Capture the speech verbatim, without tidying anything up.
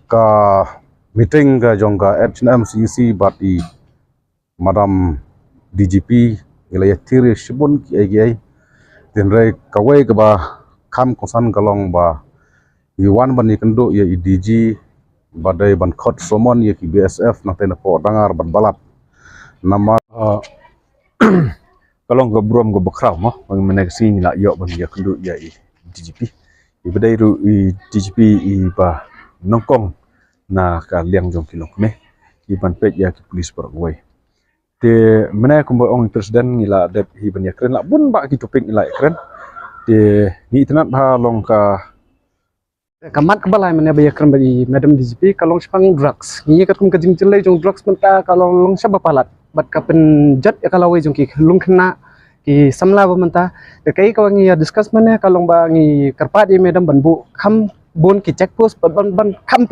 Ka meeting ka jong ka H N M C E C bad i Madam D G P, ngi la ïathir ïa shibun kiei kiei. Tynrai kawei kaba kham kongsan ka long ba i wan ban ïakynduh ïa i D G ba dei ban khot summon ïa ki B S F nangtei na Pohdangar bad Balat. Namar, ah, ka long ka burom kaba khraw mo, ba mynne ka sngi ngi la ïoh ban ïakynduh ïa i D G P. I ba dei ruh i D G P i ba nyngkong na ka liang jong ki longkmie, i ban peit ïa ki police baroh kawei. Te mynne kumba ong i president, ngi la dep hi ban ïakren, la bun bah ki topic ngi la ïakren. Te ngi itynnad bha long ka Ka mat kaba lai mynne ba ïakren bad i Madam D G P ka long shaphang drugs. Ngi katkum ka jingjyllei jong drugs mynta ka long, long shaba palat bad ka pynjot ïa ka lawei jong ki longkhynnah, ki samla ba mynta. Te kaei kaba ngi ïa discuss mynne ka long ba ngi kyrpad ïa i Madam ban buh kham bun ki check post bad ban, ban kham